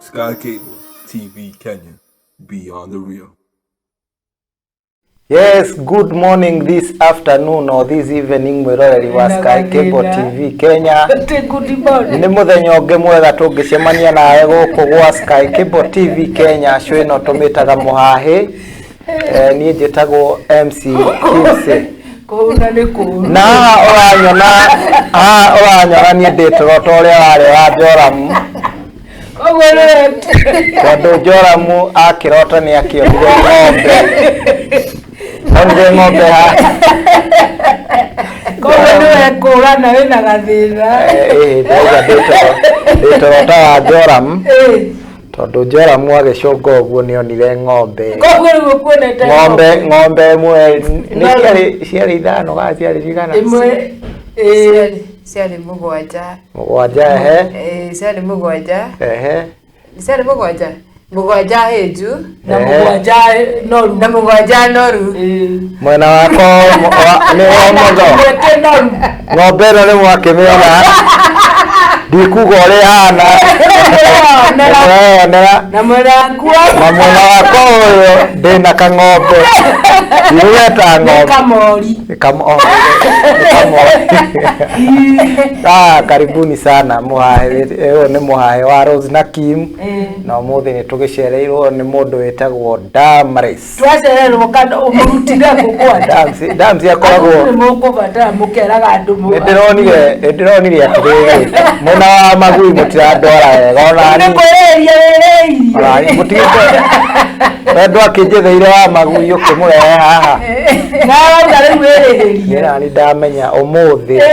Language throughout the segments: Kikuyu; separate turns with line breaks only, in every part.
Sky Cable TV Kenya, beyond the real.
Yes, good morning this afternoon or this evening mwiroreri wa Sky Cable TV Kenya. Nĩ mũthenya ũngĩ mwega tũngĩcemania nawe gũkũ gwa Sky Cable TV Kenya show ĩno tũmĩtaga mũhahĩ. Eh, niĩ njĩtagwo MC Kimsey.
Kũhuna nĩ kũũru.
Na haha ũranyona, haha ũranyona niĩ ndĩ toro ta ũrĩa warĩ wa Joramu.
Ũguo nĩwe.
Tondũ Joramu akĩrota nĩ akĩonire ng'ombe. Onire ng'ombe ha.
Koguo nĩwe kũũrana wĩna gathĩna.
Eh, ndauga ndĩ toro ndĩ toro ta wa Joramu.
Eh,
Tondũ Joramu agĩcũnga ũguo nĩ onire ng'ombe.
Koguo rĩu ũkuonete
Ng'ombe ng'ombe ĩmwe nĩ ciarĩ ciarĩ ithano kana ciarĩ cigana?
Ĩmwe ĩĩ
Ciarĩ mũgwanja.
Mũgwanja ehe.
Eh, ciarĩ mũgwanja.
Ehe.
Ciarĩ mũgwanja. Mũgwanja hĩnju.
Na
Ehe.
mũgwanja noru.
Na mũgwanja noru.
Ĩĩ.
Mwena wakwa nĩ wa ũmotho.
Mweke noru.
Ng'ombe ĩno nĩ mwakĩmĩona. Ndikuga ũrĩa ĩhana. Nĩmweyonera.
Na mwena waku
Na mwena wakwa ũyũ ndĩna kang'ombe. Ndireta
nĩ
ng'ombe.
kamori.
Nĩ kamori. Nĩ kamori. Ah, karibuni sana mũhahe ũyũ nĩ mũhahe wa Rose na Kim na ũmũthĩ nĩ tũgĩcereirwo nĩ mũndũ wĩtagwo Damaris.
Twacererwo kana ũmũrutire kũ kwanja?
Dams Dams akoragwo
Nĩ mũkũbatara mũkeraga andũ
nĩ ndĩronire nĩ ndĩronire atĩrĩrĩ mwena wa magui mũtirandwara wega ona
Nĩ
niĩ
kwĩrĩria wĩrĩirie.
ona niĩ mũtigĩte we ndwakĩnjetheire wa magui ũkĩmũrehe haha
Nawe wauga rĩu wĩrĩhĩrie.
niĩ nani ndamenya ũmũthĩ
Na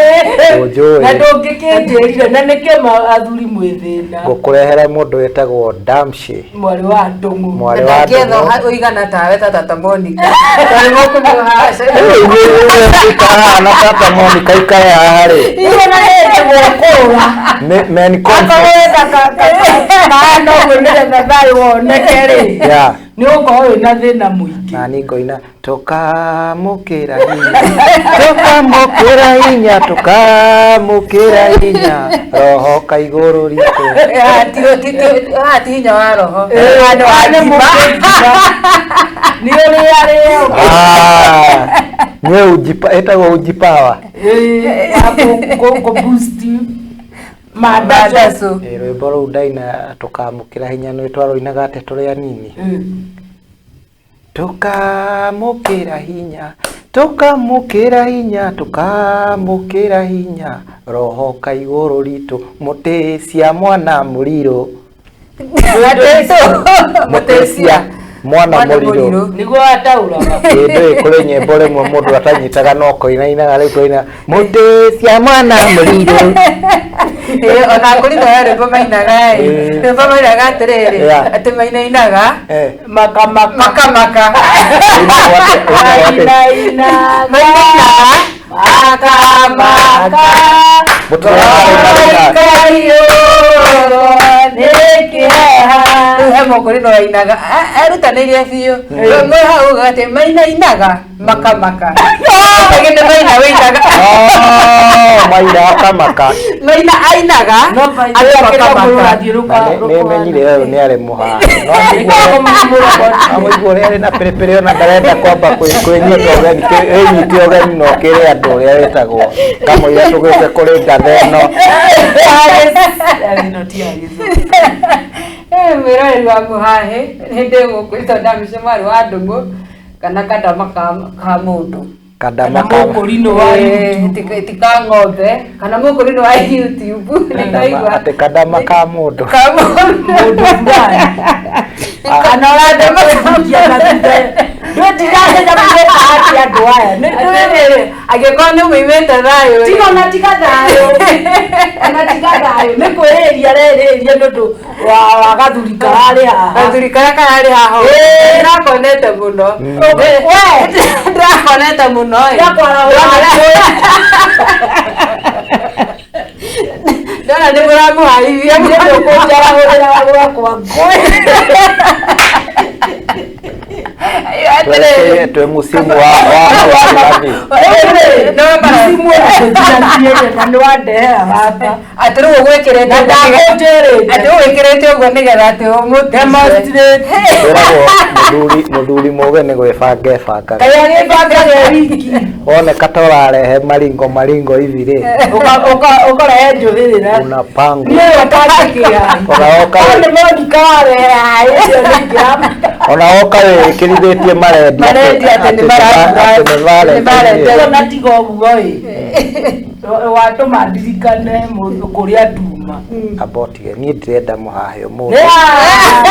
ũnjũĩ
ndũngĩkĩnjĩrire na nĩkĩo athuri mwĩ thĩna.
ngũkũrehere mũndũ wĩtagwo Damshi
Mwarĩ wa Ndũng'ũ.
mwarĩ wa
Ndangĩetha
Ndũng'ũ.
ũigana tawe ta tata Monica. Tondũ mũkũmũhaca.
Ikahana tata Monica ikare haha rĩ
Icio na hĩndĩ gwekũra.
Men
Akorwo wenda kahana ũguo nĩgetha thayũ woneke rĩ.
Yeah.
Nĩ ũgũkorwo wĩna thĩna mũingĩ.
Na niĩ ngoina tũkamũkĩra hinya tũkamũkĩra hinya tũkamũkĩra hinya roho kaigũrũ ritũ
Haha ti hinya wa roho.
Haha
Nĩ wa
nĩ
ngima.
mũkĩngiba. Nĩ ũrĩa rĩo.
Ah, nĩ ujipa ĩtagwo ujipawa
Kũ boost mandaco.
Mandaco.
Ĩ, rwĩmbo rũu ndaina tũkamũkĩra hinya nĩ twarũinaga atĩ tũrĩ anini tũkamũkĩra hinya tũkamũkĩra hinya tũkamũkĩra hinya roho kaigũrũ ritũ mũtĩ cia mwana mũrirũ mũtĩ cia mwana
Mwana
mũrirũ
mũrirũ.
Nĩguo wataũraga.
ĩ ndũĩ kũrĩ nyĩmbo rĩmwe mũndũ atanyitaga no kũinainaga rĩu twaina mũtĩ cia mwana mũrirũ
Ĩ, ona kũrĩ na rwĩmbo mainaga ĩ.
Ĩ.
Rwĩmbo mainaga atĩrĩrĩ
Yeah.
atĩ mainainaga
Eh,
Makamaka.
makamaka.
ĩinagwo atĩ- ĩinagwo atĩ-
Mainainaga.
Mainainaga
Makamaka.
mũtirarũina
Kaiyũrwo nĩ kĩeha.
Rĩu he mũkũrinũ wainaga erutanĩirie biũ rwĩmbo hau ugaga atĩ mainainaga makamaka. Ũngĩ nĩ maina wĩinaga.
Oh, maina akamaka
Maina ainaga
No
andũ makamaka.
Na nĩ menyire ũyũ nĩ arĩ mũhahe amũigua ũrĩa arĩ na pĩrĩpĩrĩ ona ndarenda kwamba kwĩnyita ũgeni ĩnyite ũgeni na ũkĩre andũ ũrĩa wĩtagwo kamũira tũgĩte kũrĩ ngatha ĩno
Eh, mwĩroreri wa mũhahe nĩ ndĩ gũkũ ĩtondũ ndamĩce mwarĩ wa Ndũng'ũ kana kandama ka mũndũ.
kadama ka
Mũkũrinũ wa
Eh,
YouTube.
ti ka ng'ombe kana mũkũrinũ wa YouTube nĩ ndaigua
atĩ kadama ka mũndũ
ka mũndũ.
Mũndũ fulani. Kana ũrenda kũhutia na thutha. Ndũtiramenya mwĩka atĩa andũ aya. Nĩ
Atĩrĩrĩ, angĩkorwo nĩ mũimĩte thayũ rĩ,
tiga ona tiga thayũ. Ona tiga thayũ. Nĩ kwĩrĩria arerĩria nĩ ũndũ wa gathuri kararĩ haha.
Gathuri karĩa kararĩ haha
Ĩĩ.
ndĩrakonete mũno.
We.
Ndĩrakonete mũno ĩ.
Ndakwarahũra.
Ndona nĩ mũramũharithia.
Niĩ ndũkũnjarahũrĩra gwakwa ngũĩ.
Twerekeire twĩ musimu wa wa
Msimu ũyũ tũtiganĩire na nĩ wandehera baba.
Atĩ rĩu ũgwĩkĩrĩte
Na ndakũnjĩrĩte.
atĩ ũgwĩkĩrĩte ũguo nĩgetha atĩ ũmũtice.
Demonstrate.
Kwĩragwo mũthuri mũgĩ nĩ gwĩbanga ebangaga.
Kaĩ agĩbangaga e wiki.
Woneka ta ũrarehe maringo maringo hivi rĩ,
Ũkarehe njũhĩrĩra.
unapangwa.
Niĩ ũtangĩkĩa.
Ona woka
Hau nĩ Monica warehe haĩ ũcio nĩ ingĩra.
Ona woka wĩkĩrithĩtie marendia
Marendia atĩ nĩ
atĩ nĩ
nĩ
Valentine.
Rĩu na tiga ũguo ĩ. Watũma ndirikane mũndũ kũrĩa nduma.
Amba ũtige niĩ ndĩrenda mũhahe ũmũthĩ.
Nĩ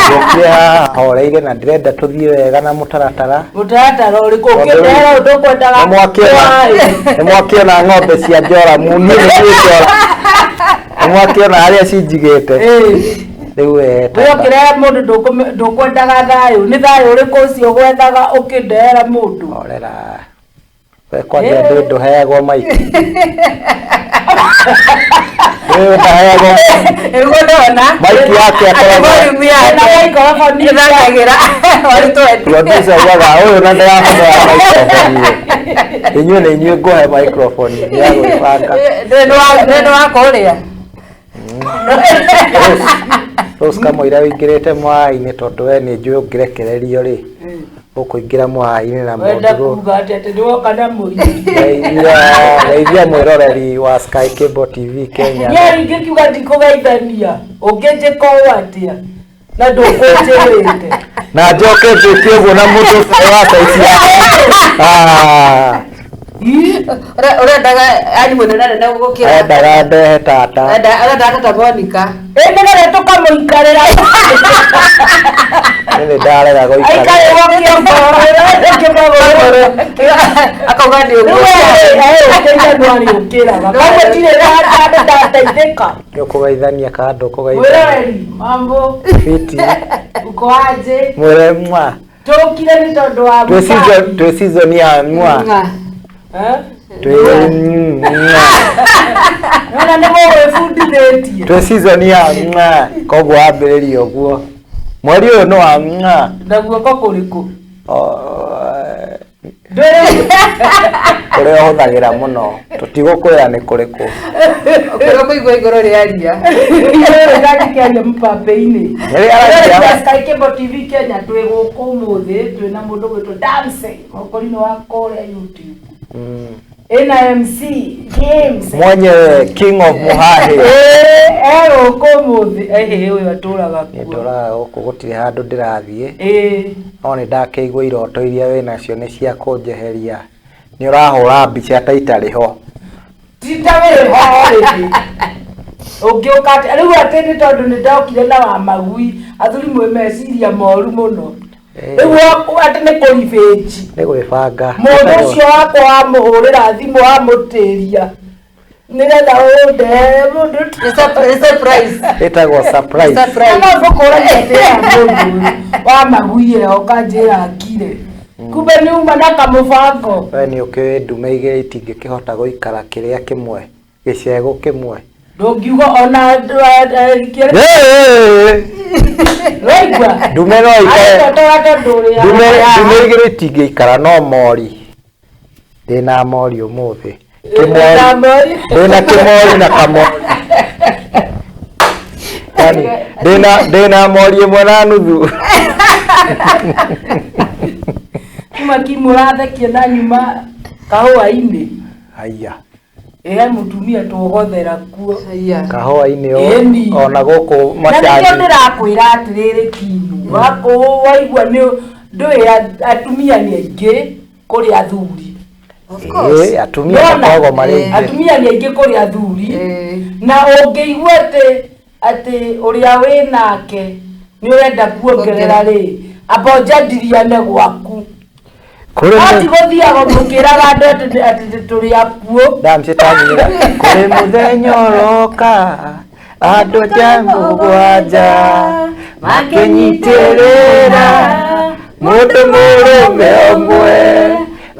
Njũkire haha horeire na ndĩrenda tũthiĩ wega na mũtaratara.
mũtaratara ũrĩkũ
Tondũ rĩu
ũkĩndehera ũndũ ũkwendaga
Nĩ mwakĩona ng'ombe cia Joramu, niĩ nĩ niĩ Joramu. Nĩ mwakĩona harĩa cinjigĩte. Rĩu we
we
tamba.
ũkĩrehe mũndũ ndũkwendaga thayũ nĩ thayũ ũrĩkũ ũcio gwethaga ũkĩndehera mũndũ.
Horera. We kwanja ndĩ ndũheagwo maiki. Wewe ndaheagwo
Nĩguo ndona.
maiki yake
Atĩ
akoragwo
volume yake
Na microphone
ĩthakagĩra warutwo
producer augaga ũyũ na ndĩramũhe microphone ĩ. Inyuĩ nĩ inyuĩ ngũhe microphone nĩ ya gwĩbanga.
Nĩ wakũrĩa.
Rose kamũira wĩingĩrĩte mwaĩ-inĩ tondũ we nĩ njũĩ ũngĩrekererio rĩ ũkũingĩra mwaĩ-inĩ na
wenda
mũndũ
kuga atĩ atĩ nĩwoka na mũiri.
Geithia mwĩroreri wa Sky Cable TV Kenya.
Niĩ ingĩkiuga ndikũgeithania ũngĩnjĩka ũũ atĩa na ndũkũnjĩrĩte.
Na njoke njĩke ũguo na mũndũ ũcio wa saizi yakwa. Ah,
Ũrendaga yani mũnene nene gũkĩra.
endaga ndehe tata.
Ũrendaga tata Monica.
Ĩ nĩgetha tũkamũikarĩra.
Niĩ nĩ ndarega gũikara.
Aikarĩrwo kĩmagũrũ.
Akauga nĩ
Rĩu
ũguo.
ũkĩire nĩwarĩũkĩraga. Koguo ndirĩ na ndateithĩka.
Nĩ ũkũgeithania kana ndũkũgeithania?
Mwĩroreri, mambo,
Fiti.
uko aje?
Mwĩre mwa.
Tũkire nĩ tondũ wa
Twĩ season
mũbangi.
twĩ season ya mwa.
Eh?
Twĩ mwa.
Nĩwona nĩ mũgwĩbundithĩtie.
Twĩ season ya mwa. Koguo wambĩrĩria ũguo. Mweri ũyũ nĩ wa mwa.
Na guoko kũrĩkũ?
Kũrĩa ũhũthagĩra mũno tũtigũkwĩra nĩ kũrĩkũ.
Ũkĩrwo kũigua igũrũ rĩaria.
Rĩrĩa mpambe-inĩ.
Rĩrĩa araria-
Sky Cable TV Kenya twĩ gũkũ ũmũthĩ twĩ na mũndũ gwĩtwo Damsey mũkũrinũ wa kũrĩa YouTube. Ĩna MC James.
Mwenyewe King of Muhahe.
Ĩĩ, e gũkũ ũmũthĩ. Ĩhĩ, ũyũ atũraga
Nĩ
kuo.
ndũraga gũkũ gũtirĩ handũ ndĩrathiĩ.
Ĩĩ.
No nĩ ndakĩigua iroto iria wĩnacio nĩ cia kũnjeheria. Nĩ ũrahũra mbica ta itarĩ ho.
Ti ta wĩ ho rĩrĩ. Ũngĩũka atĩ rĩu atĩ nĩ tondũ nĩ ndokire na wa magui athuri mwĩ meciria moru mũno. Rĩu atĩ nĩ kũribĩnji.
Nĩ gwĩbanga.
Mũndũ ũcio wakwa wamũhũrĩra thimũ wamũtĩria nĩgetha ũndehere mũndũ
Nĩ surprise.
Ĩtagwo surprise.
Surprise.
no ngũkũragia atĩra mũndũ ũyũ wa magui ĩyo ũkanjĩra ngire kumbe nĩ uma na kamũbango.
We nĩ ũkĩũĩ ndume igĩrĩ itingĩkĩhota gũikara kĩrĩa kĩmwe gĩcegũ kĩmwe.
Ndũngiuga ona waigua
Ndume no ikare
arĩtotora tondũ ũrĩa
ndume ndume igĩrĩ itingĩikara no mori. Ndĩna mori ũmũthĩ. Kĩmori.
Mori.
Ndĩna kĩmori na kamori. Yani ndĩna mori ĩmwe na nuthu.
Kuma kimũrathekia na nyuma kahũa-inĩ.
Haiya.
Ĩhe mũtumia tũgothera kuo.
Haiya.
Kahũa-inĩ
Ĩni.
ona gũkũ
Na nĩkĩo
macani.
ndĩrakwĩra atĩrĩrĩ kinu wakũ waigua nĩ ndũĩ atumia nĩ aingĩ kũrĩ athuri.
Of course.
Ĩĩ, atumia
Ndona?
makoragwo marĩ aingĩ.
Atumia nĩ aingĩ kũrĩ athuri.
Ĩĩ.
Na ũngĩigua atĩ atĩ ũrĩa wĩ nake nĩ ũrenda kuongerera rĩ amba ũnjandiriane gwaku.
Kũrĩ
No ti gũthiaga mũkĩraga andũ atĩ atĩ tũrĩ akuũ.
ndamcitanyira kũrĩ mũthenya ũroka andũ nja mũgwanja makĩnyitĩrĩra mũndũ mũrũme ũmwe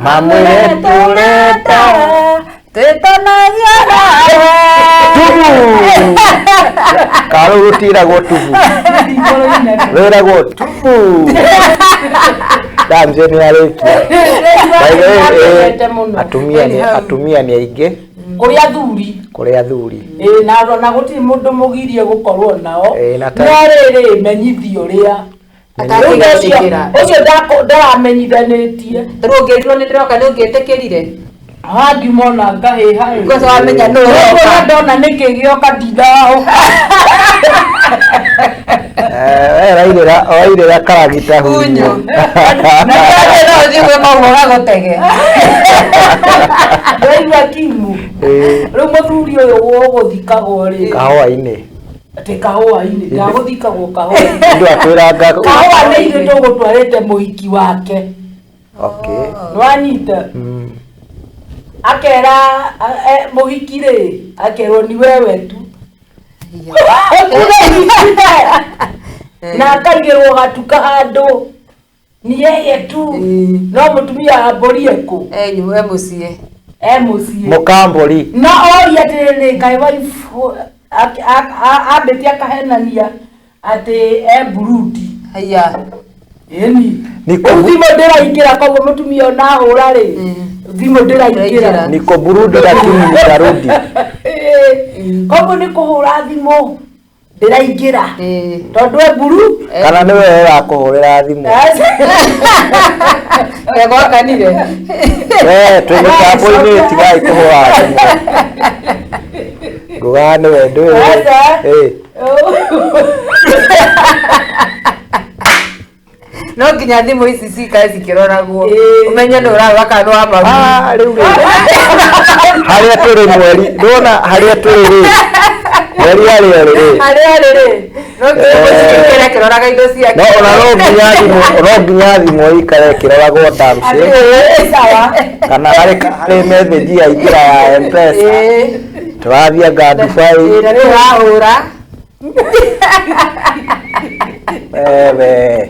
mamwĩre tũreta
Twĩtanagia nawe.
Tubu. Karũ rũtiragwo tubu. Rwĩragwo tubu. Ndamje nĩ arĩkia. By the way, atumia nĩ aingĩ
kũrĩ athuri.
Kũrĩ athuri.
Ĩĩ, na gũtirĩ mũndũ mũgirie gũkorwo nao.
Ĩĩ, na
no rĩrĩ menyithio ũrĩa ũcio ndaramenyithanĩtie.
Rĩu ũngĩrirwo nĩ ndĩroka nĩ ũngĩtĩkĩrire?
Ngiumona ngahĩha ĩ.
Kwanza wamenya nũ ũroka.
Ndona nĩkĩ gĩoka ndindahoka.
Wairĩra karagita hunyu.
Na nĩ no ũthiĩ gwĩ maũndũ ũgagũtege.
Ndĩraigua kimu. Rĩu mũthuri ũyũ ũgũthikagwo rĩ?
Kahũa-inĩ.
Atĩ kahũa-inĩ, ndagũthikagwo kahũa-inĩ.
Andũ akwĩranga
kahũa nĩ ithuĩ tũgũtwarĩte mũhiki wake.
Okay.
Nĩwanyita? Akera mũhiki rĩ, akerwo ni wewe tu. Na akaigĩrwo gatuka handũ ni yeye tu. No mũtumia wa mbũri ekũ?
E mũciĩ.
E mũciĩ.
Mũkambũri.
Na oria atĩrĩrĩ, kaĩ wife ambĩtie akahenania atĩ e Burundi.
Haiya.
Ĩni. Thimũ ndĩraingĩra koguo mũtumia ona ahũra rĩ, thimũ ndĩraingĩra.
Niko Burundi lakini nitarudi.
Koguo nĩ kũhũra thimũ ndĩraingĩra. Tondũ e Buru.
Kana nĩwe ũrakũhũrĩra thimũ.
Egwakanire.
Twĩ mĩtambo-inĩ tigai kũhũra thimũ. Ngugaga nĩwe ndũĩ.
No nginya thimũ ici cikare cikĩroragwo ũmenye nĩ ũrarora kana nĩ wa maru.
Rĩu rĩ harĩa tũrĩ mweri ndũona harĩa tũrĩ rĩ mweri harĩa rĩ
harĩa rĩ rĩ no nginya cikĩre kĩroraga indo ciake.
No ona no nginya thimũ ikare ĩkĩroragwo ndamci kana harĩ message yaingĩra ya M-Pesa tũrathiĩ anga Dubai
na nĩ ũrahũra.
Wewe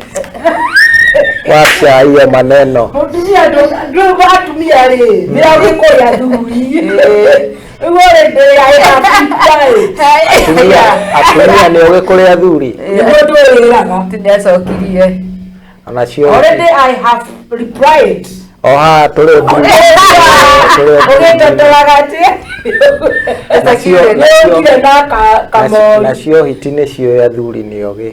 wacha hiyo maneno.
Mũtumia ndũ atumia rĩ nĩ agĩkũrĩ athuri. Rĩu rĩ ndĩrĩ
Atumia nĩ ũgĩ kũrĩ athuri.
Nĩguo ndwĩrĩraga.
Nĩacokirie.
Onacio
already I have replied.
O haha tũrĩ
ũgĩtotoraga atĩ nĩũkire na kamori.
Nacio hiti nĩciũĩ athuri nĩ ogĩ.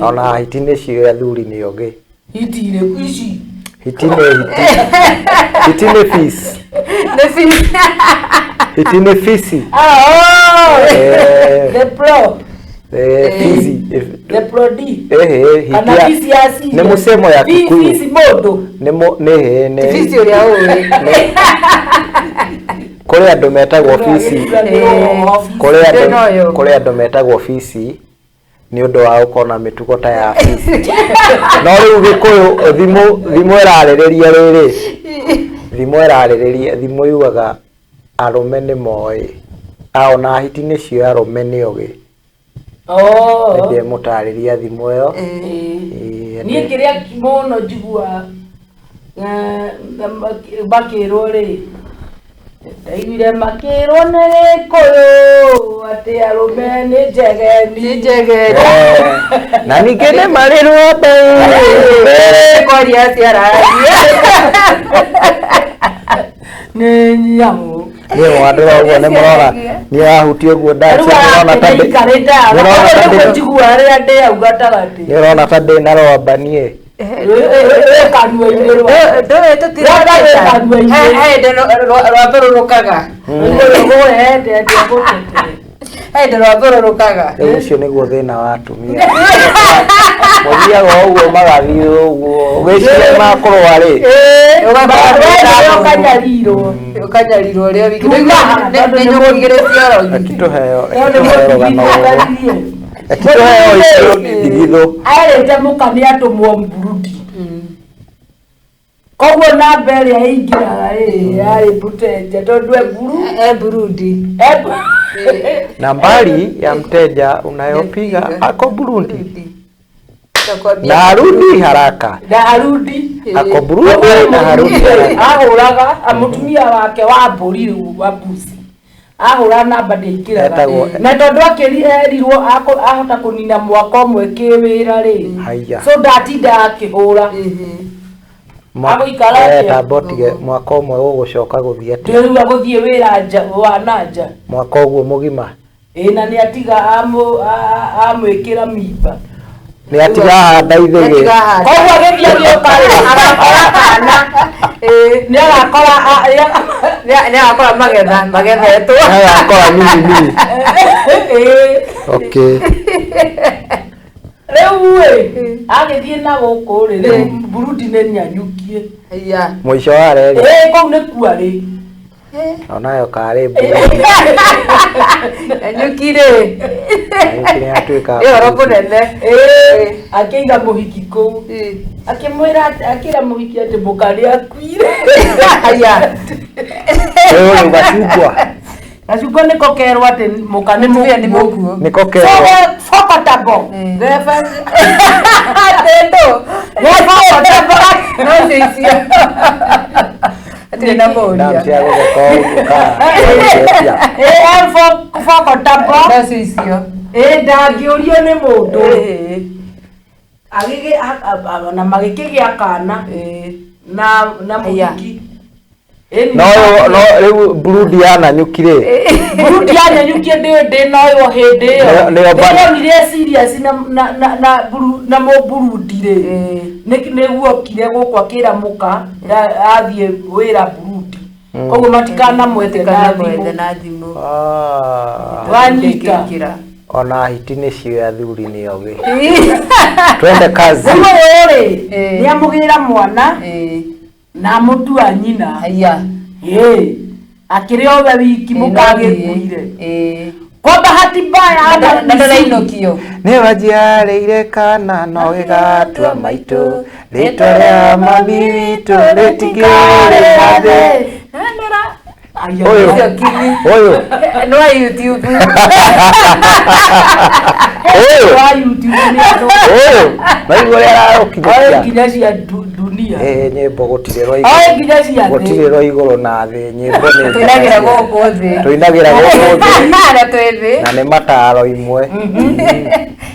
Ona hiti nĩciũĩ athuri nĩ ogĩ.
Hiti irĩkũ ici?
Hiti nĩ hiti. Hiti nĩ fees.
Nĩ fees.
Hiti nĩ fisi.
The pro.
Fizi.
The pro D.
Kana
fisi ya C.
Nĩ mũcemo ya Kikuyu.
Fisi mũndũ.
Nĩ nĩ
fisi ũrĩa ũĩ.
Kũrĩ andũ metagwo fisi. Kũrĩ andũ metagwo fisi nĩ ũndũ wa gũkorwo na mĩtugo ta ya fisi. No rĩu Gĩkũyũ thimũ ĩrarĩrĩria rĩrĩ. Thimũ ĩrarĩrĩria thimũ yugaga arũme nĩ moĩ. Ona hiti nĩciũĩ arũme nĩ ogĩ. Nĩ mũtarĩria thimũ ĩyo.
Niĩ kĩrĩa mũno njiguaga makĩrwo rĩ ndaiguire makĩrwo nĩ Gĩkũyũ atĩ arũme nĩ njegeni.
Nĩ njegeni.
Na ningĩ nĩ marĩ rwamba.
Kwaria ciaragia.
Nĩ nyamũ.
Niĩ mwandũra ũguo nĩ mũrona nĩ ahutia ũguo ndĩrona ta
njiguaga rĩrĩa ndĩ hau gatagatĩ.
Nĩ ũrona ta ndĩ na rwamba niĩ.
Kanua-inĩ
Ndũĩ tũtirona. He rwamba rũrũkaga. He rwamba rũrũkaga.
Rĩu ũcio nĩguo thĩna wa atumia. Mũthiaga ũguo magathiĩ ũguo ũgĩciria makũrũa rĩ.
Ũkanyarirwo.
Ũkanyarirwo ũrĩa wiki. Nĩ nyũmũ igĩrĩ cia rogi.
Reke tũheo rũgano rũrũ. Reke tũheo icio nĩ ndigithũ.
Erĩte mũka nĩ atũmwo Burundi. Koguo namba ĩrĩa ĩingĩraga rĩ yarĩ Butenja tondũ e
E Burundi.
Nambari ya mteja unayopiga ako Burundi. Na arudi haraka.
Na arudi.
Ako Burundi na arudi haraka.
Ahũraga mũtumia wake wa mbũri rĩu wa mbuci. Ahũra namba ndĩaingĩraga.
Etagwo-
Na tondũ akĩerirwo ahota kũnina mwaka ũmwe kĩwĩra rĩ,
Haiya.
so ndatinda akĩhũra. Agũikara atĩa?
Tamba ũtige mwaka ũmwe ũgũcoka gũthiĩ atĩa?
Rĩu agũthiĩ wĩra nja wa na nja.
Mwaka ũguo mũgima.
Ĩ, na nĩ atiga amwĩkĩra mimba.
Nĩ atiga ahanda ithĩgĩ.
Atiga ahanda.
Koguo agĩthiĩ agĩũka rĩ, agakora kana nĩ agakora
Nĩ agakora magetha magethetwo.
Nĩ agakora mini mini.
Ĩ.
Okay.
Rĩu ĩ, agĩthiĩ na gũkũ rĩ, rĩu Burundi nĩ nyanyukie.
Haiya.
Mũico wa reri.
Ĩ, kũu nĩ kua rĩ.
Onayo karĩ Burundi.
Nyanyuki rĩ.
Nyanyuki nĩ yatuĩka
Nĩ ũhoro
Burundi.
mũnene.
Ĩ, akĩiga mũhiki kũu, akĩmwĩra akĩra mũhiki atĩ mũka nĩ akuire.
Haiya.
Rĩu rĩu gacungwa.
Gacungwa nĩko kerwo atĩ mũka nĩ
Mũtumia nĩ
mũkuũ.
mũkuũ.
Nĩko
So
kerwo.
comfortable.
Tendo. No cio icio. Hatirĩ na
Ndamu
mũria.
cia gũtheka ũguo kana.
Ĩ, comfortable.
No cio icio.
Ĩ, ndangĩũrio nĩ mũndũ.
Ĩĩ.
Agĩgĩ na magĩkĩgĩa kana
Ĩĩ.
na
Aya.
mũhiki. Ĩ,
No no rĩu Burundi ya Nanyuki rĩ.
Burundi yanyanyukie ndĩ noyo hĩndĩ ĩyo.
Nĩyo
Ndĩronire serious na mũburundi rĩ, nĩguokire gũkũ akĩra mũka athiĩ wĩra Burundi, koguo matikanamwethe na
Mwethe
thimũ.
Na thimũ.
Ah.
Wanyita.
Ndĩngĩingĩra.
Ona hiti nĩ cio athuri nĩ ogĩ. Twende kazi.
Rĩu ũyũ rĩ,
Ĩĩ.
nĩamũgĩra mwana
Ĩĩ.
na amũtua nyina.
Haiya.
Ĩĩ, akĩrĩ owe wiki mũka agĩkuire.
Ĩĩ.
Kwa bahati mbaya ama
Na ndarainũkio.
Nĩ wajiarĩire kana no gĩgatua maitũ, rĩtwa rĩa mami witũ rĩtingĩrĩ na thĩ. Ũyũ.
Ũcio kinyi.
Ũyũ.
Nĩ wa YouTube.
Ũyũ.
Wa YouTube nĩ andũ
Ũyũ. Maigua ũrĩa
oĩ
ararũkinyũkia.
nginya cia dunia.
Ĩĩ, nyĩmbo gũtirĩ rwa
Oĩ
igũrũ.
nginya cia thĩ.
Gũtirĩ rwa igũrũ na thĩ, nyĩmbo nĩ
Tũinagĩra gũkũ thĩ.
Tũinagĩra gũkũ thĩ.
Na twĩ thĩ.
Na nĩ mataro imwe.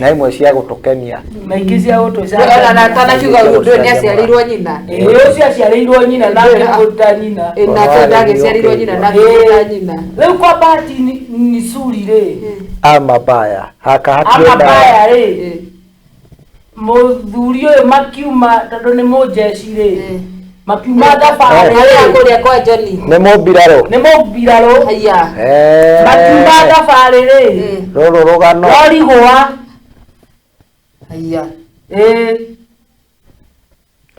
Na imwe cia gũtũkenia.
Na ingĩ cia
Ona
gũtũcanga.
na atanakiuga ũndũ ũyũ nĩ aciarĩirwo nyina.
Ĩĩ, ũcio aciarĩirwo nyina na akĩmũruta nyina.
Ĩ, nake ndagĩciarĩirwo nyina na akĩmũruta nyina.
Rĩu kwa bahati nzuri rĩ,
Amabaya. Haka hatirĩ
ama
ndawa.
mbaya rĩ, mũthuri ũyũ makiuma, tondũ nĩ mũnjeci rĩ, makiuma thabarĩ
Harĩa
rĩ,
kũrĩa kwa Johnny.
Nĩ mũmbirarũ.
Nĩ mũmbirarũ.
Haiya.
Makiuma thabarĩ rĩ,
Rũrũ rũgano.
rori gũa.
Haiya.
Ĩĩ.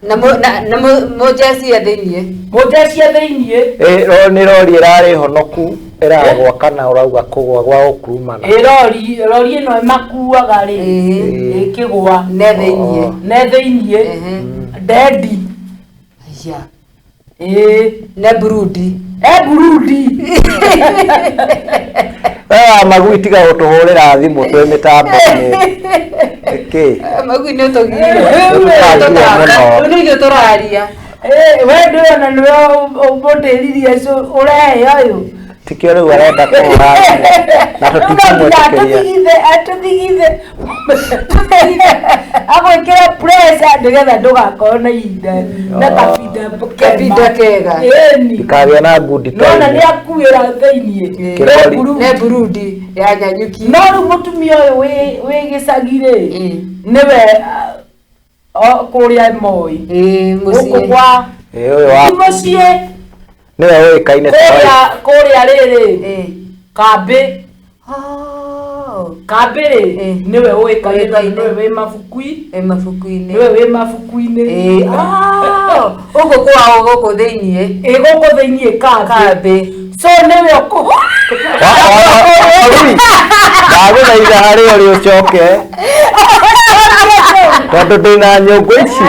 Na mũnjeci e thĩiniĩ.
Mũnjeci e thĩiniĩ.
Ĩ, nĩ rori ĩrarĩ honoku ĩragwa kana ũrauga kũgwa gwa gũkurumana?
Ĩ, rori ĩno ĩmakuaga rĩ,
Ĩĩ.
ĩkĩgwa.
Ne thĩiniĩ.
Ne thĩiniĩ.
Ehe.
Ndendi.
Haiya.
Ĩĩ.
Ne Burundi.
E Burundi.
We wa magui, tiga gũtũhũrĩra thimũ twĩ mĩtambo-inĩ. Nĩkĩ?
Magui nĩ ũtũgiire.
Nĩũtũtangire mũno.
Rĩu nĩ ithuĩ tũraria.
Ĩ, we ndũrona nĩwe ũmũtĩririe ũrehe ũyũ.
Tikĩo rĩu arenda kũhũra thimũ na tũtingĩmwĩtĩkĩria.
Atũthigithe, atũthigithe, agwĩkĩra pressure nĩgetha ndũgakorwo na ihinda na kabinda.
Kabinda kega.
Ĩni.
Ndikagĩa na ngundi ta
Nona
imwe.
nĩ akuĩra thĩiniĩ.
Kĩrori.
Burundi.
Ne Burundi ya Nyanyuki.
No rĩu mũtumia ũyũ wĩ gĩcagi rĩ, nĩwe kũrĩa Moi.
Ĩĩ,
Gũkũ
mũciĩ.
kwa
Ĩ, ũyũ wa
ti mũciĩ.
Nĩwe ũĩkaine ta
Kũrĩa kũrĩa rĩrĩ
Ĩĩ.
kambĩ.
Oh.
Kambĩ rĩ, nĩwe ũĩkaine tondũ
Ũĩkaine.
nĩwe wĩ mabuku-inĩ.
Ĩ, mabuku-inĩ.
Nĩwe wĩ mabuku-inĩ.
Ĩĩ. Oh, gũkũ kwao gũkũ thĩiniĩ.
Ĩ, gũkũ thĩiniĩ kambĩ.
Kambĩ.
So nĩwe ũkũ
Ori, ndagũthaitha harĩ ũrĩ ũcoke tondũ ndĩna nyũngũ ici.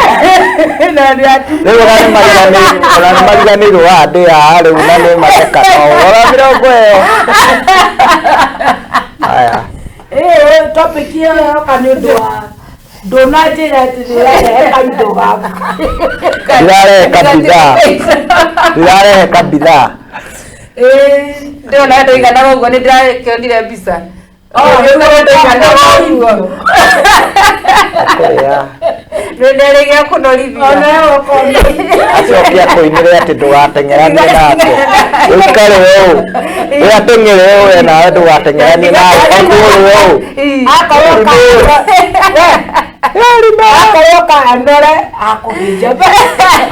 Na nĩ atumia.
Rĩu ona nĩ mariganĩirwo haha ndĩ haha rĩu na nĩ matheka no ora mĩrongo ĩyo aya.
Ĩĩ, topic ĩyo yoka nĩ ũndũ wa ndũnanjĩra atĩ nĩũrarehe kaindo gaku.
Ndirarehe kabithaa, ndirarehe kabithaa.
Ĩĩ.
Ndĩrona ndoiganaga ũguo nĩ ndĩrakĩonire mbica.
Oh,
Ũgĩũka ndoiganaga ũguo.
Akũrĩa.
Nĩ nderĩgĩa kũnorithia.
Ona we ũkona.
Acoke akũinĩre atĩ ndũgateng'eranie nake. Ũikare ũũ. We ateng'ere ũũ we nawe ndũgateng'eranie nake. Akũũrĩre ũũ.
Akorwo ka akorwo kanore akũhĩnja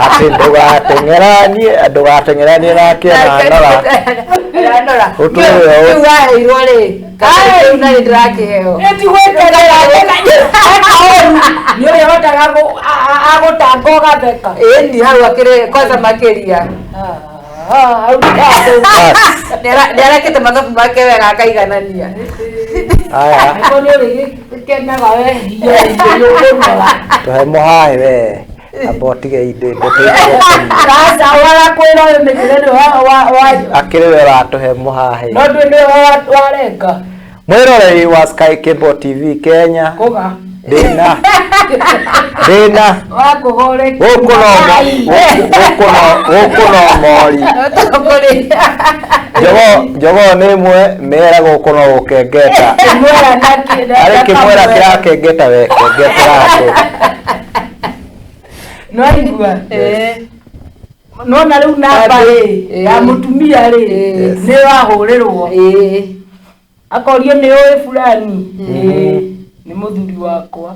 Atĩ ndũgateng'eranie ndũgateng'eranie nake ona nora.
Nora.
Ũtũũre ũũ.
Rĩu waheirwo rĩ. Rĩu na nĩ ndĩrakĩheo.
Ĩtigwĩterera nĩ ũrĩhotaga agũtanga ũgatheka.
Ĩni hau akĩrĩ kwanza makĩria.
Hau
Bas.
Nĩ arekĩte mathabu make wega akaiganania.
Aya.
Angĩkorwo nĩ ũrĩgĩkenaga wehia nĩ ũkũnora.
Tũhe mũhaĩ we. Amba ũtige indo indo tũikare.
Sasa warakwĩra ũyũ mĩkĩre nĩ wa
Akĩrĩ we ũratũhe mũhaĩ.
no ndwĩ nĩ warenga
Mwĩroreri wa Sky Cable TV Kenya.
kũga
Ndĩna. Ndĩna.
wakũgore
Gũkũ no gũkũ no gũkũ no mori.
Tũkũrĩ.
Jogoo jogoo nĩ ĩmwe mĩera gũkũ no gũkengeta.
Kĩmwera na
Arĩ kĩmwera kĩrakengeta we kengetera andũ.
No igua nona rĩu namba rĩ ya mũtumia rĩ
Yes.
nĩ wahũrĩrwo
Ĩĩ.
akorio nĩ ũĩ fulani ĩĩ nĩ mũthuri wakwa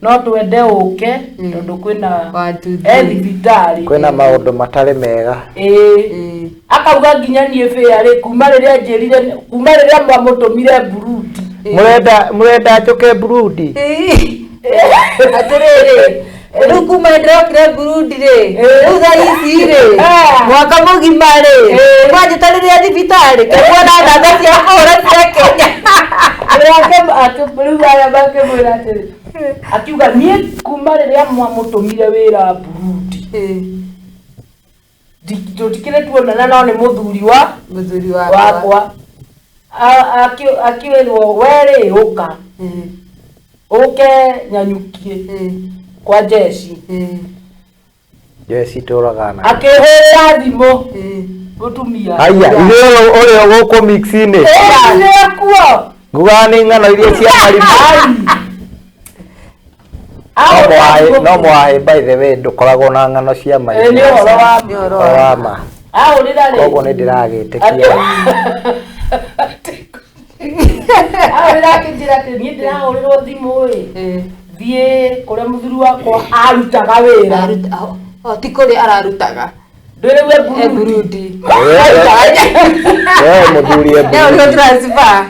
no twende ũke tondũ kwĩna
One, two,
e
three.
thibitarĩ
Kwĩna maũndũ matarĩ mega.
ĩĩ
Ĩĩ.
akauga nginya niĩ bĩa rĩ kuma rĩrĩa njĩrire kuma rĩrĩa mwamũtũmire Burundi
Mũrenda mũrenda njũke Burundi?
Atĩrĩrĩ, rĩu kuma ndĩrokire Burundi rĩ, rĩu thaa ici rĩ, mwaka mũgima rĩ, mwanjĩtarĩria thibitarĩ, ngĩkuona namba cia kũhũra cia Kenya.
Rĩu aya makĩmwĩra atĩrĩ akiuga niĩ kuma rĩrĩa mwamũtũmire wĩra Burundi tũtikĩrĩ tuonana no nĩ mũthuri wa
Mũthuri wakwa.
wakwa akĩrwo we rĩ ũka ũke nyanyukie kwa jeshi
Jeshi tũraga na.
akĩhũrĩra thimũ mũtumia
Haiya, ithuĩ ũrĩa gũkũ mix-inĩ.
Ĩĩ,
Ngugaga nĩ ng'ano iria cia marimũ.
Ai.
No mũhahĩ no mũhahĩ by the way ndũkoragwo na ng'ano cia
Ĩĩ, nĩ
marimũ.
ũhoro wa
Nĩ ũhoro
Ũhoro wa ma.
ahũrĩra rĩ
Koguo nĩ ndĩragĩtĩkia.
Ahũrĩra akĩnjĩra atĩ niĩ ndĩrahũrĩrwo thimũ ĩ thiĩ kũrĩa mũthuri wakwa arutaga wĩra
Ti kũrĩa ararutaga.
ndwĩrĩ we
E
Burundi
Burundi.
We mũthuri e
Nĩ ũrĩa
Burundi.
transfer.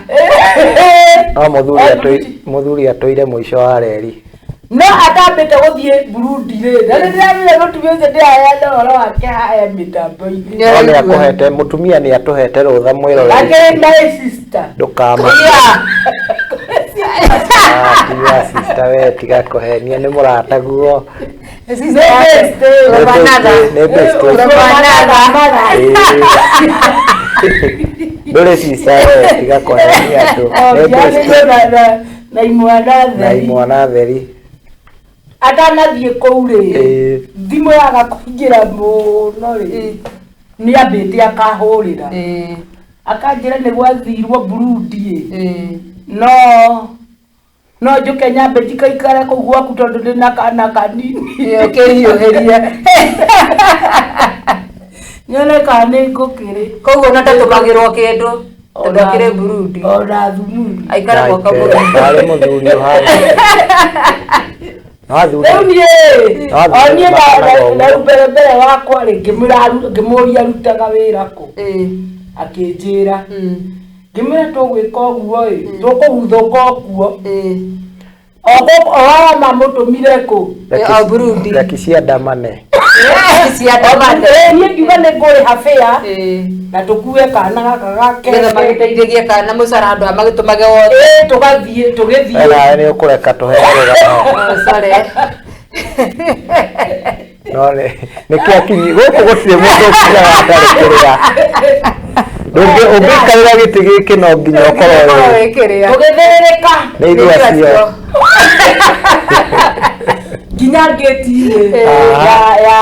No mũthuri mũthuri atũire mũico wa reri.
No atambĩte gũthiĩ Burundi rĩ na nĩ ndĩramenya mũtumia ũcio ndĩraheana ũhoro wake haya mĩtambo-inĩ
No nĩ akũhete mũtumia nĩ atũhete rũtha mwĩroreri.
akĩrĩ my sister
Ndũkama.
Yeah.
Ah, tiga sister we tiga kũhenia nĩ mũrataguo.
Nĩ best.
Nĩ best, nĩ best.
From another.
Ndũrĩ sister we tiga kũhenia andũ. Nĩ best.
Na imwana
Na
theri
imwana theri.
atanathiĩ kũu rĩ
Ĩĩ.
thimũ yaga kũingĩra mũno rĩ nĩ ambĩte akahũrĩra akanjĩra nĩ gwathirwo Burundi ĩ no no njũke nyambe njikaikare kũu gwaku tondũ ndĩna kana kanini
Ũkĩhiũhĩrie.
nyone kana nĩ ngũkĩrĩ
Koguo ona ndatũmagĩrwo kĩndũ tondũ akĩrĩ Burundi.
ona thumuni
Aikara mwaka mũgima.
Ndarĩ mũthuri ũhana. No athuri.
rĩu niĩ
No athuri
o niĩ
mahanaga ũguo.
na rĩu mbere mbere wakwa rĩ ngĩmũria arutaga wĩra kũ akĩnjĩra ngĩmwĩra tũgwĩka ũguo ĩ tũkũguthũka o kuo o gũkũ o aya mamũtũmire kũ
O Burundi.
Reki ciandamane.
Ciandamane.
Ĩ, niĩ ngiuga nĩ ngũrĩha bĩa na tũkue kana gaka gake
Nĩgetha magĩteithagie kana mũcara andũ aya magĩtũmage wothe.
Ĩ, tũgathiĩ tũgĩthiĩ
We nawe nĩ ũkũreka tũheo rũgano.
Oh, sorry.
No nĩ nĩkĩo akinyi gũkũ gũtirĩ mũndũ ũkinyaga atarĩ kĩrĩa. Ndũngĩ ũngĩikarĩra gĩtĩ gĩkĩ no nginya ũkorwo
Ũkorwo
wĩ
wĩ kĩrĩa.
tũgĩthĩrĩrĩka
nĩ ithuĩ acio.
nginya ngĩti-inĩ
Aha.
ya ya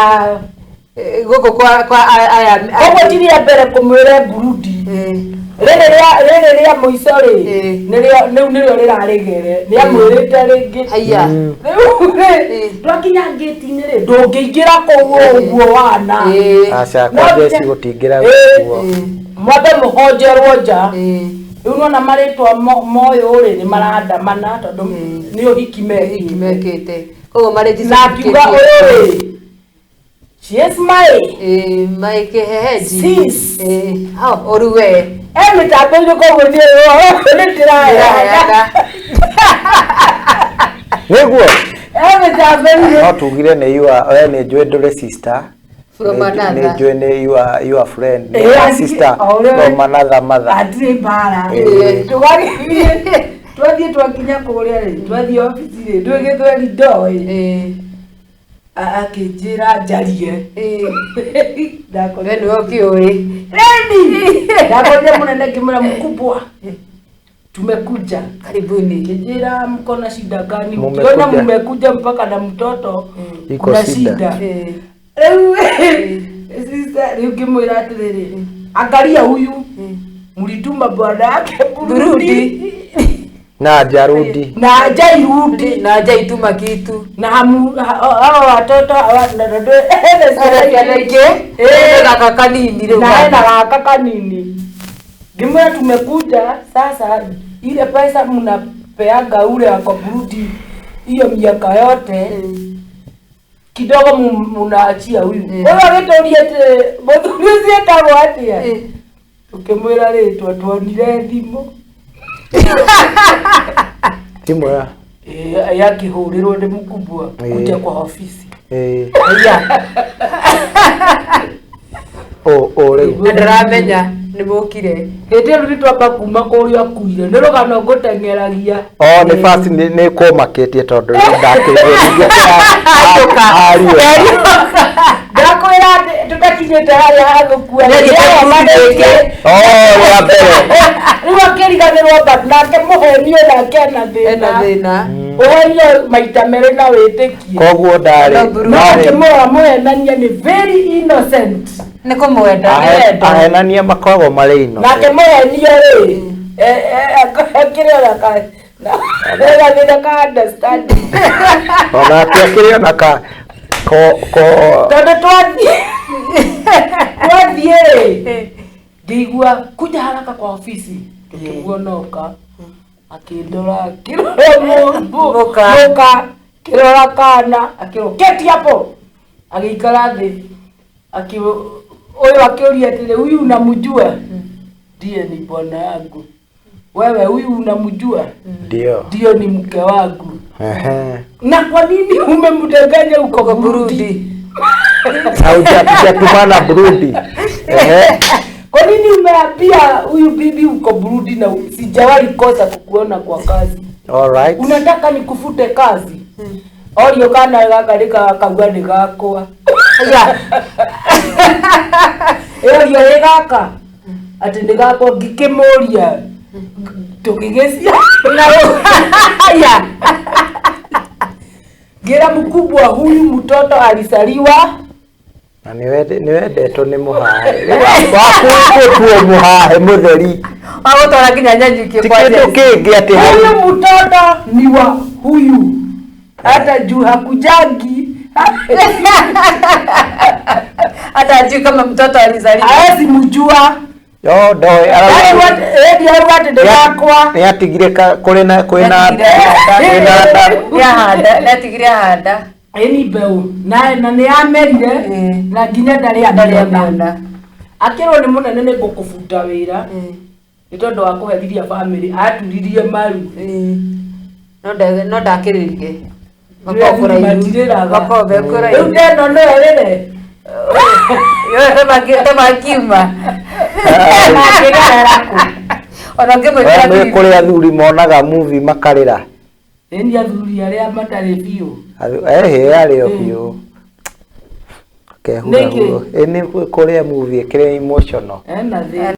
Gũkũ kwa aya.
Koguo ti rĩa mbere kũmwĩra Burundi. Rĩrĩ rĩa mũico rĩ, nĩrĩo rĩu nĩrĩo rĩrarĩgere. Nĩamwĩrĩte rĩngĩ.
Haiya.
Rĩu rĩ, twakinya ngĩti-inĩ rĩ, ndũngĩingĩra kũu ũguo wana.
Aca,
No
kwa
nginya-
jeshi gũtingĩra ũguo.
Mwambe mũhonjerwo nja. Rĩu nona marĩtwa moyũ rĩ, nĩ marandamana tondũ nĩ ũhiki mekĩte.
Mekĩte koguo marĩ
Na akiuga ũyũ rĩ, she is my
my kĩhehenji.
Sis.
Ũruwe.
E mĩtambo-inĩ, koguo niĩ nĩ ndĩrayana.
Nĩguo.
E mĩtambo-inĩ.
No tugire nĩ your, we nĩ njũĩ ndũrĩ sister.
From another.
Nĩ njũĩ nĩ your friend, nĩ
Eh,
your sister
o ũrĩa-
from another mother.
Hatirĩ mbara. Tũgagĩthiĩ, twathiĩ, twakinya kũrĩa rĩ, twathiĩ obici rĩ, ndũĩ gĩthweri ndoĩ, akĩnjĩra njarie.
We nĩwe ũkĩũĩ.
Reni ndakorire mũnene, ngĩmwĩra, "Mkubwa, tumekuja."
Karibuni.
Ngĩnjĩra, "Mko na shida gani?"
Mumekuja.
Ukiona mmekuja mpaka na mtoto,
Iko
kuna
shida.
shida. Rĩu sister, rĩu ngĩmwĩra atĩrĩrĩ, "Angalia huyu, mlituma bwana yake Burundi
Na jarudi.
Na hajairudi.
Na hajaituma kitu.
Na hamu hao watoto na tondũ ena
ciana ingĩ. Gaka kanini rĩu.
Na ena gaka kanini. Ngĩmwĩra, "Tumekuja sasa, ile pesa mnapeaga ule ako Burundi hiyo miaka yote kidogo munaachia huyu." Ũyũ agĩtũria atĩrĩ, "Mũthuri ũcio etagwo atĩa?" Tukĩmwĩra rĩtwa, tuonire thimũ.
Thimũ ya
Yakĩhũrĩrwo nĩ mkubwa kuja kwa ofisi.
Haiya.
O rĩu.
Na ndaramenya nĩ mũkire.
Hĩndĩ ĩyo nĩ twamba kuma kũrĩa akuire, nĩ rũgano ngũteng'eragia.
O nĩ fast, nĩ kũmakĩtie tondũ rĩu ndakĩiguo ariũ.
Ndakwĩra atĩ tũtakinyĩte harĩa hagũkua.
Nĩathiĩte.
O rĩa mbere.
Rĩu akĩriganĩrwo, but nake mũhenio nake ena
Ena
thĩna.
thĩna.
Ũhenio maita merĩ na wĩtĩkie.
Koguo ndarĩ
No, Burundi.
No
ndarĩ
akĩmũrora mũhenania nĩ very innocent.
Nĩ kũmwenda.
Ahenania makoragwo marĩ ino.
Nake mũhenio rĩ, akĩrĩ ona gathĩna ka understanding.
Onake akĩrĩ ona ka ko
Tondũ twathiĩ rĩ, ngĩigua, "Kuja haraka kwa ofisi." Tukĩguonoka, akĩndora, akĩrora
Mũka.
Mũka, akĩrora kana, akĩrwo, "Keti hapo." Agĩikara thĩ, ũyũ akĩũria atĩrĩ, "Huyu unamjua?" "Ndiye, ni bwana yangu." "Wewe huyu unamjua?"
Ndio.
"Ndio, ni mke wangu."
Ehe.
"Na kwa nini umemdanganya uko Burundi?"
Haujatumana Burundi. Ehe.
"Kwa nini umeambia huyu bibi uko Burundi na sijawahi kosa kukuona kwa kazi?
All right.
Unataka nikufute kazi?" Orio kana gaka nĩ kauga nĩ gakwa. Orio ĩ gaka atĩ nĩ gakwa, ngĩkĩmũria tũkĩgĩcia.
Haya.
Ngĩra mkubwa, "Huyu mtoto alizaliwa."
Na nĩwendetwo nĩ mũhahe wakutuo mũhahe mũtheri.
Wagũtwara nginya Nanyuki.
Ti
Kwa
kĩndũ
Jesse.
kĩngĩ atĩ
"Huyu mtoto ni wa huyu, hata juu hakujangi."
Hata hajui kama mtoto alizaliwa.
Hawezi mjua.
Yo ndoĩ.
Edi arauga atĩ nĩ gakwa.
Nĩ atigire kũrĩ na kwĩna
Nĩatigire
kwĩna
Nĩahanda, nĩatigire ahanda.
Ĩni mbeũ na nĩ yamerire na nginya ndarĩ
Ndarĩ
amĩona.
amĩona.
Akĩrwo nĩ mũnene, "Nĩ ngũkũbuta wĩra," nĩ tondũ wa kũherithia family, aturirie maru.
No ndakĩrĩrire.
Rĩu matirĩraga.
Makoragwo me
Rĩu
kũraihu.
ndeno no ĩrĩre.
Yo tamakiuma.
Mangĩgerera kũ?
Ona ũngĩmwĩkĩra
Nĩ kũrĩ athuri monaga movie makarĩra.
Ĩni athuri arĩa matarĩ biũ.
Ehe, arĩ o biũ kehura.
Nĩkĩ?
Ĩ nĩ kũrĩa movie ĩkĩrĩ emotional.
Ena thĩna.